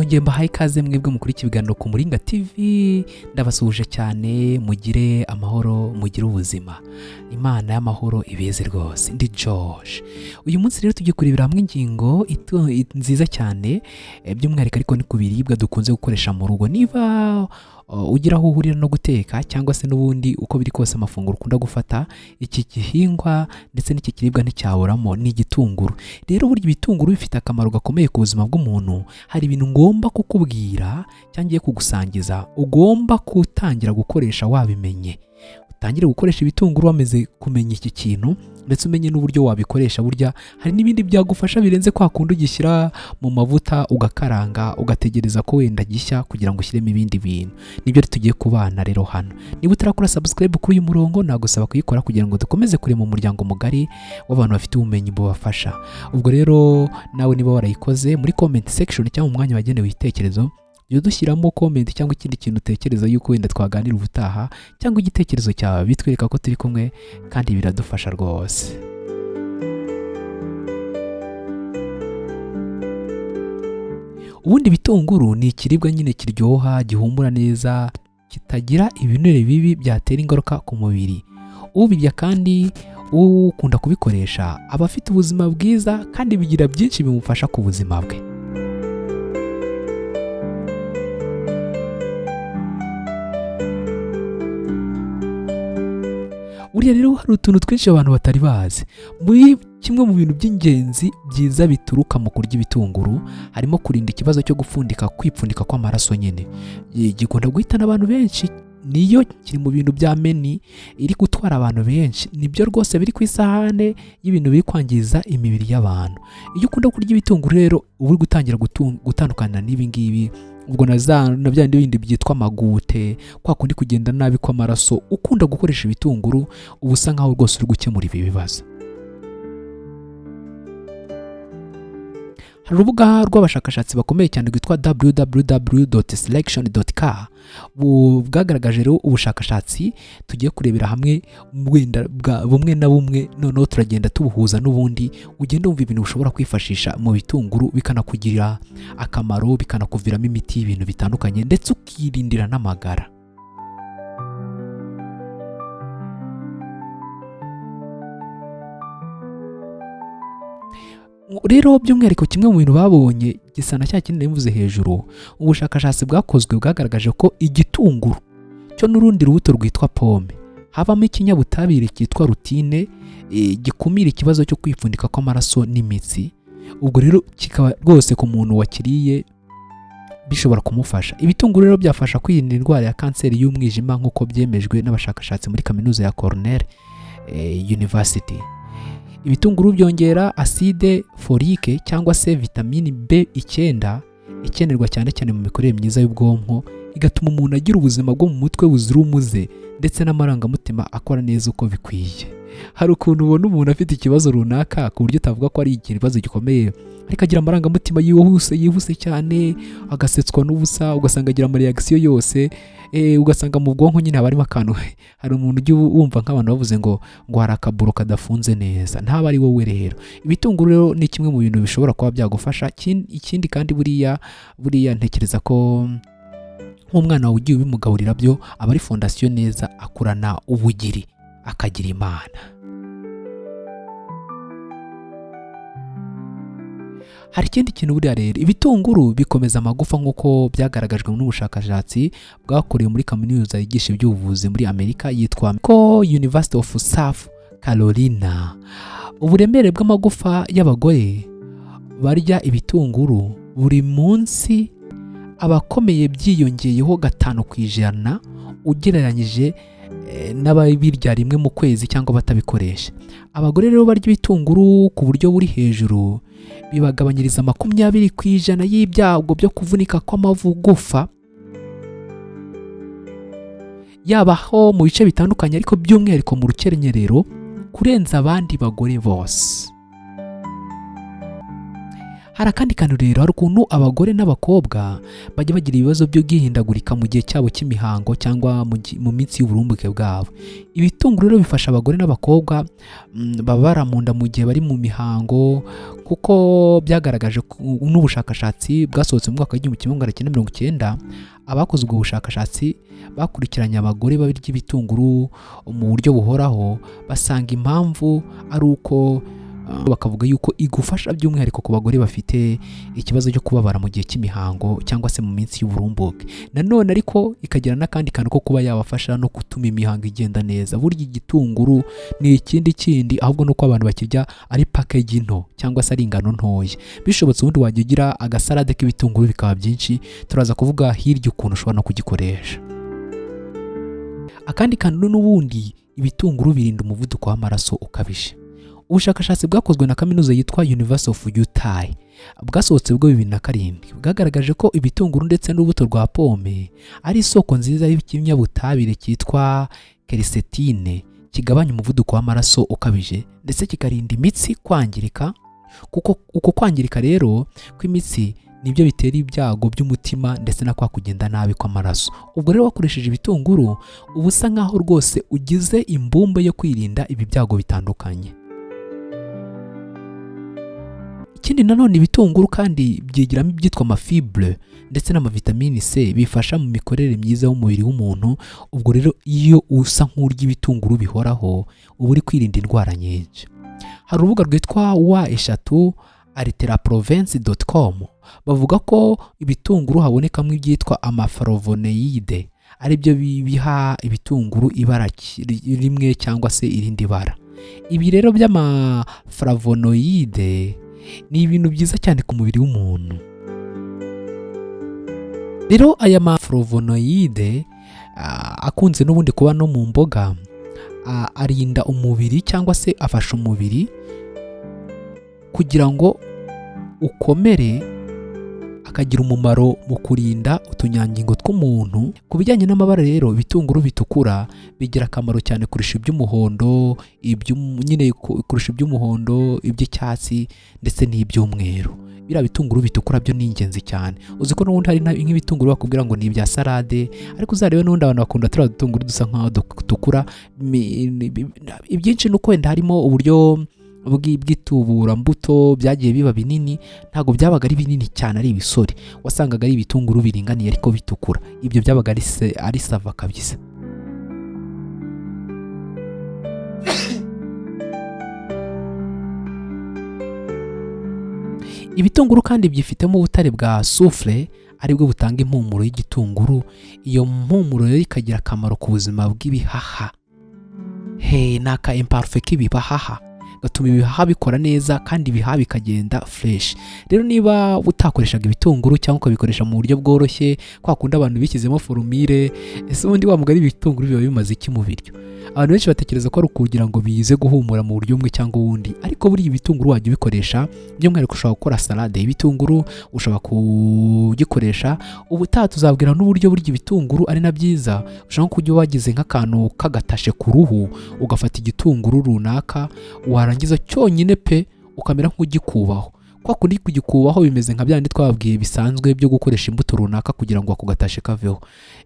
Nongeye mbahaye ikaze mwebwe mukuri ikiganiro ku Muringa TV. Ndabasuhuje cyane, mugire amahoro, mugire ubuzima, Imana y'amahoro ibeze rwose. Ndi Josh. Uyu munsi rero tugiye kurebera hamwe ingingo nziza cyane, by'umwihariko ariko ni ku biribwa dukunze gukoresha mu rugo. Niba ugira aho uhurira no guteka cyangwa se n'ubundi uko biri kose amafunguro ukunda gufata, iki gihingwa ndetse n'iki kiribwa nticyaburamo, ni igitunguru. Rero burya ibitunguru bifite akamaro gakomeye ku buzima bw'umuntu. Hari ibintu ngomba kukubwira cyangwa ngiye kugusangiza ugomba gutangira gukoresha wabimenye. Utangire gukoresha ibitunguru wamaze kumenya iki kintu, ndetse umenye n'uburyo wabikoresha. Burya hari n'ibindi byagufasha birenze kwa kundi ugishyira mu mavuta ugakaranga, ugategereza ko wenda gishya kugira ngo ushyiremo ibindi bintu. Nibyo tugiye kubana rero hano. Niba utarakora subscribe kuri uyu murongo, nagusaba kuyikora kugira ngo dukomeze kurema umuryango mugari w'abantu bafite ubumenyi bubafasha. Ubwo rero nawe niba warayikoze, muri comment section cyangwa mu mwanya wagenewe ibitekerezo, jya udushyiramo comment cyangwa ikindi kintu utekereza yuko wenda twaganira ubutaha, cyangwa igitekerezo cyawe, bitwereka ko turi kumwe kandi biradufasha rwose. Ubundi ibitunguru ni ikiribwa nyine kiryoha, gihumura neza, kitagira ibinure bibi byatera ingaruka ku mubiri. Ubirya kandi ukunda kubikoresha aba afite ubuzima bwiza, kandi bigira byinshi bimufasha ku buzima bwe. Buriya rero hari utuntu twinshi abantu batari bazi. Muri kimwe mu bintu by'ingenzi byiza bituruka mu kurya ibitunguru harimo kurinda ikibazo cyo gupfundika, kwipfundika kw'amaraso nyine gikunda guhitana abantu benshi. Niyo kiri mu bintu bya meni iri gutwara abantu benshi, nibyo rwose biri ku isahane y'ibintu biri kwangiza imibiri y'abantu. Iyo ukunda kurya ibitunguru rero, uba uri gutangira gutandukana n'ibi ngibi, ubwo na za na bya bindi byitwa amagute, kwa kundi kugenda nabi kw'amaraso. Ukunda gukoresha ibitunguru uba usa nkaho rwose uri gukemura ibi bibazo. Hari urubuga rw'abashakashatsi bakomeye cyane rwitwa www.selection.k, bwagaragaje rero ubushakashatsi tugiye kurebera hamwe wenda bumwe na bumwe, noneho turagenda tubuhuza n'ubundi, ugenda wumva ibintu ushobora kwifashisha mu bitunguru bikanakugirira akamaro, bikanakuviramo imiti y'ibintu bitandukanye, ndetse ukirindira n'amagara. Rero by'umwihariko kimwe mu bintu babonye gisa na cya kindi nabivuze hejuru. Ubushakashatsi bwakozwe bwagaragaje ko igitunguru cyo n'urundi rubuto rwitwa pome habamo ikinyabutabire cyitwa rutine, gikumira ikibazo cyo kwipfundika kw'amaraso n'imitsi. Ubwo rero kikaba rwose ku muntu wakiriye bishobora kumufasha. Ibitunguru rero byafasha kwirinda indwara ya kanseri y'umwijima, nk'uko byemejwe n'abashakashatsi muri kaminuza ya Cornell University. Ibitunguru byongera acide folique cyangwa se vitamini B9 ikenerwa cyane cyane mu mikorere myiza y'ubwonko, igatuma umuntu agira ubuzima bwo mu mutwe buzira umuze, ndetse n'amarangamutima akora neza uko bikwiye. Hari ukuntu ubona umuntu afite ikibazo runaka ku buryo utavuga ko ari ikibazo gikomeye, ariko agira amarangamutima yihuse yihuse cyane, agasetswa n'ubusa, ugasanga agira ama reaction yose, ugasanga mu bwonko nyine haba harimo akantu. Hari umuntu ujya wumva nk'abantu bavuze ngo hari akaburo kadafunze neza, ntaba ari wowe. Rero ibitunguru rero ni kimwe mu bintu bishobora kuba byagufasha. Ikindi kandi buriya ntekereza ko nk'umwana wawe ugiye ubimugaburira, byo aba ari fondation neza, akurana ubugiri, akagira Imana. Hari ikindi kintu buriya rero, ibitunguru bikomeza amagufa, nk'uko byagaragajwe n'ubushakashatsi bwakorewe muri kaminuza yigisha iby'ubuvuzi muri Amerika yitwa ko University of South Carolina. Uburemere bw'amagufa y'abagore barya ibitunguru buri munsi abakomeye byiyongeyeho 5% ugereranyije n'ababirya rimwe mu kwezi cyangwa batabikoresha. Abagore rero barya ibitunguru ku buryo buri hejuru bibagabanyiriza 20% y'ibyago byo kuvunika kw'amagufa, yaba aho mu bice bitandukanye, ariko by'umwihariko mu rukenyerero, kurenza abandi bagore bose. Hari akandi kantu rero, hari ukuntu abagore n'abakobwa bajya bagira ibibazo byo kwihindagurika mu gihe cyabo cy'imihango cyangwa mu minsi y'uburumbuke bwabo. Ibitunguru rero bifasha abagore n'abakobwa bababara mu nda mu gihe bari mu mihango, kuko byagaragaje n'ubushakashatsi bwasohotse mu mwaka wa 1990. Abakoze ubwo bushakashatsi bakurikiranye abagore barya ibitunguru mu buryo buhoraho, basanga impamvu ari uko bakavuga yuko igufasha by'umwihariko ku bagore bafite ikibazo cyo kubabara mu gihe cy'imihango cyangwa se mu minsi y'uburumbuke. Nanone ariko ikagira n'akandi kantu ko kuba yabafasha no gutuma imihango igenda neza. Burya igitunguru ni ikindi kindi, ahubwo nuko abantu bakirya ari package nto cyangwa se ari ingano ntoya. Bishobotse ubundi wajya ugira agasalade k'ibitunguru bikaba byinshi. Turaza kuvuga hirya ukuntu ushobora no kugikoresha. Akandi kantu n'ubundi, ibitunguru birinda umuvuduko w'amaraso ukabije. Ubushakashatsi bwakozwe na kaminuza yitwa University of Utah, bwasohotse bwo 2007, bwagaragaje ko ibitunguru ndetse n'urubuto rwa pome ari isoko nziza y'ikinyabutabire cyitwa quercétine, kigabanya umuvuduko w'amaraso ukabije ndetse kikarinda imitsi kwangirika, kuko uko kwangirika rero kw'imitsi nibyo bitera ibyago by'umutima ndetse na kwa kugenda nabi kw'amaraso. Ubwo rero wakoresheje ibitunguru, uba usa nkaho rwose ugize imbumbe yo kwirinda ibi byago bitandukanye. Ikindi nanone, ibitunguru kandi byigiramo ibyitwa amafibre ndetse n'amavitamini C, bifasha mu mikorere myiza y'umubiri w'umuntu. Ubwo rero iyo usa nk'urya ibitunguru bihoraho, uba uri kwirinda indwara nyinshi. Hari urubuga rwitwa w3 alteraprovince.com, bavuga ko ibitunguru habonekamo ibyitwa amaflavonoïde, aribyo biha ibitunguru ibara rimwe cyangwa se irindi bara. Ibi rero by'amaflavonoïde ni ibintu byiza cyane ku mubiri w'umuntu. Rero aya maflavonoïde akunze n'ubundi kuba no mu mboga, arinda umubiri cyangwa se afasha umubiri kugira ngo ukomere, akagira umumaro mu kurinda utunyangingo tw'umuntu. Ku bijyanye n'amabara rero, ibitunguru bitukura bigira akamaro cyane kurusha iby'umuhondo, nyine kurusha iby'umuhondo, iby'icyatsi ndetse n'iby'umweru. Biriya bitunguru bitukura byo ni ingenzi cyane. Uzi ko n'ubundi hari nk'ibitunguru bakubwira ngo ni ibya salade, ariko uzarebe n'ubundi abantu bakunda turiya dutunguru dusa nk'aho dutukura. Ibyinshi ni uko wenda harimo uburyo bw'ituburambuto byagiye biba binini. Ntabwo byabaga ari binini cyane ari ibisore, wasangaga ari ibitunguru biringaniye ariko bitukura. Ibyo byabaga ari ça va kabisa. Ibitunguru kandi byifitemo ubutare bwa soufre, aribwo butanga impumuro y'igitunguru. Iyo mpumuro rero ikagira akamaro ku buzima bw'ibihaha. He, ni aka imparfum k'ibihaha, gatuma ibihaha bikora neza kandi ibihaha bikagenda fresh. Rero niba utakoreshaga ibitunguru cyangwa ukabikoresha mu buryo bworoshye, kwa kundi abantu bishyizemo formule, ese ubundi wa mugani ibitunguru biba bimaze iki mu biryo? Abantu benshi batekereza ko ari ukugira ngo bize guhumura mu buryo bumwe cyangwa ubundi, ariko buriya ibitunguru wajya ubikoresha. By'umwihariko ushobora gukora salade y'ibitunguru, ushobora kugikoresha. Ubutaha tuzabwira n'uburyo burya ibitunguru ari na byiza. Ushobora nko kujya wagize nk'akantu k'agatashe ku ruhu, ugafata igitunguru runaka, warangiza cyonyine pe ukamera nk'ugikubaho. Kwa kundi kugikubaho bimeze nka bya bindi twababwiye bisanzwe byo gukoresha imbuto runaka kugira ngo ako gatashe kaveho.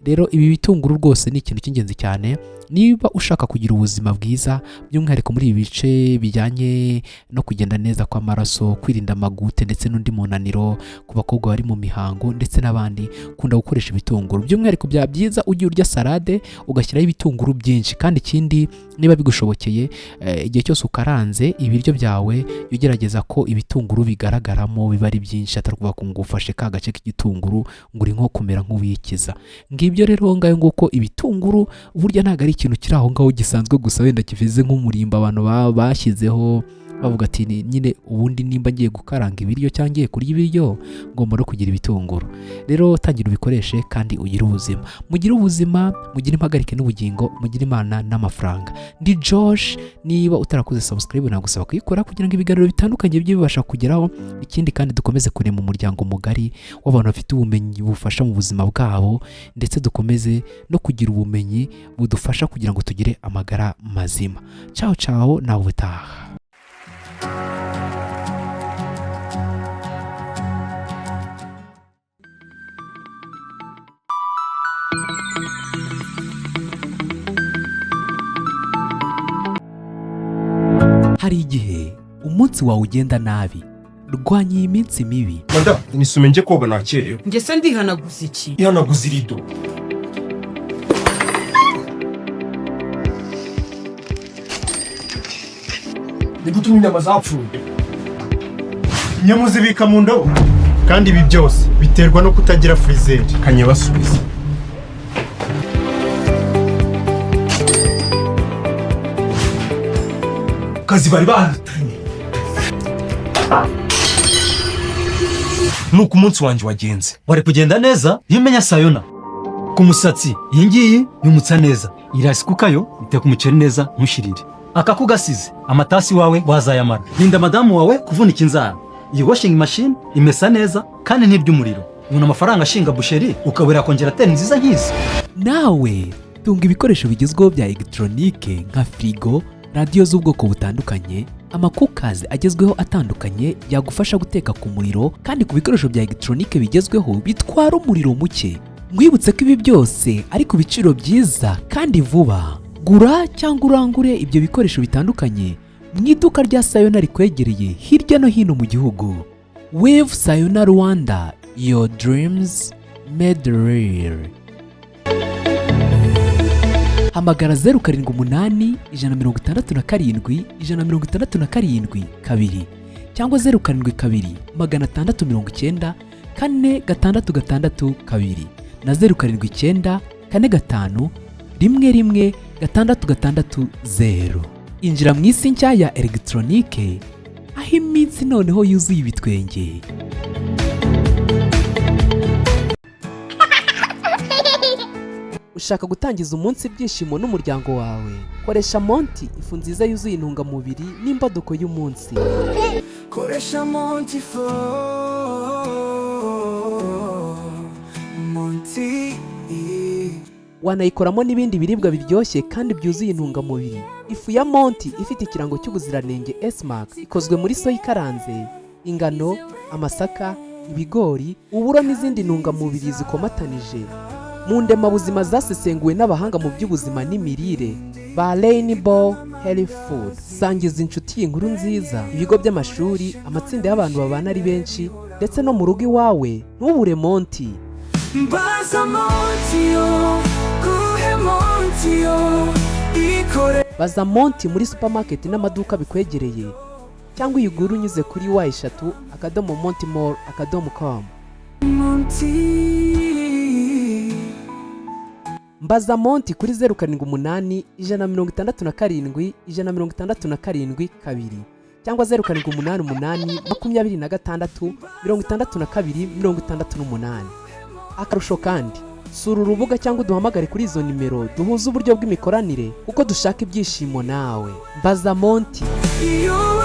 Rero ibi bitunguru rwose ni ikintu cy'ingenzi cyane niba ushaka kugira ubuzima bwiza, by'umwihariko muri ibi bice bijyanye no kugenda neza kw'amaraso, kwirinda amagoutte ndetse n'undi munaniro, ku bakobwa bari mu mihango ndetse n'abandi. Kunda gukoresha ibitunguru. By'umwihariko byaba byiza ujye urya salade ugashyiraho ibitunguru byinshi. Kandi ikindi, niba bigushobokeye, igihe cyose ukaranze ibiryo byawe, jya ugerageza ko ibitunguru bigaragaramo biba ari byinshi, atari ukuvuga ngo ufashe ka gace k'igitunguru ngo uri nko kumera nk'uwikiza. Ngibyo rero ngayo nguko. Ibitunguru burya ntabwo ari ikintu kiri aho ngaho gisanzwe gusa, wenda kimeze nk'umurimbo abantu bashyizeho bavuga ati: Nyine ubundi nimba ngiye gukaranga ibiryo cyangwa ngiye kurya ibiryo, ngomba no kugira ibitunguru." Rero tangira ubikoreshe kandi ugire ubuzima. Mugire ubuzima, mugire impagarike n'ubugingo, mugire Imana n'amafaranga. Ndi Josh. Niba utarakoze subscribe, nagusaba kuyikora kugira ngo ibiganiro bitandukanye bijye bibasha kugeraho. Ikindi kandi, dukomeze kurema umuryango mugari w'abantu bafite ubumenyi bufasha mu buzima bwabo, ndetse dukomeze no kugira ubumenyi budufasha kugira ngo tugire amagara mazima. Ciao ciao, nawe ubutaha. Hari igihe umunsi wawe ugenda nabi. Rwanya iyi minsi mibi. Madamu, nisume njye koga, nakerewe. Njye se ndihanaguza iki? Ihanaguza irido. Ni gutuma inyama zapfuye. Inyama uzibika mu ndobo, kandi ibi byose biterwa no kutagira freezer. Kanyabasubiza. Kazi bari bahatumye. Nuko umunsi wanjye wagenze. Wari kugenda neza iyo umenya Sayona ku musatsi. Iyi ngiyi yumutsa neza, irasi kukayo iteka umuceri neza ntushirire. Aka kugasize amatasi wawe wazayamara. Rinda madamu wawe kuvunika inzara. Iyi washing machine imesa neza kandi ntirya umuriro. Ubona amafaranga ashinga boucherie ukabura congélateur nziza nk'izi? Nawe tunga ibikoresho bigezweho bya elegitoronike nka firigo, radiyo z'ubwoko butandukanye, amakukazi agezweho atandukanye yagufasha guteka ku muriro, kandi ku bikoresho bya elegitoronike bigezweho bitwara umuriro muke. Mwibutse ko ibi byose ari ku biciro byiza kandi vuba. Gura cyangwa urangure ibyo bikoresho bitandukanye mu iduka rya Sayona rikwegereye hirya no hino mu gihugu. With Sayona Rwanda, your dreams made real. Hamagara 078167 167 2 cyangwa 072 690 4662 na 079 45 11 660. Injira mu isi nshya ya elegitoronike, aho iminsi noneho yuzuye ibitwenge. Ushaka gutangiza umunsi ibyishimo n'umuryango wawe? Koresha Monti, ifu nziza yuzuye intungamubiri n'imbaduko y'umunsi. Koresha Montifo, Monti. Wanayikoramo n'ibindi biribwa biryoshye kandi byuzuye intungamubiri. Ifu ya Monti ifite ikirango cy'ubuziranenge S-Mark, ikozwe muri soya ikaranze, ingano, amasaka, ibigori, uburo n'izindi ntungamubiri zikomatanije mu ndemabuzima zasesenguwe n'abahanga mu by'ubuzima n'imirire ba Rainbow Health Food. Sangiza inshuti iyi nkuru nziza. Ibigo by'amashuri, amatsinda y'abantu babana ari benshi, ndetse no mu rugo iwawe ntubure Monti. Mbaza Montiyo, guhe Montiyo, ikore. Baza Monti muri supermarket n'amaduka bikwegereye, cyangwa uyigure unyuze kuri w3.montimall.com. Monti. Mbaza Monti kuri 078 167 167 2 cyangwa 0788 26 62 68. Akarusho kandi, sura urubuga cyangwa uduhamagare kuri izo nimero duhuze uburyo bw'imikoranire, kuko dushaka ibyishimo nawe. Mbaza Monti. Iyo.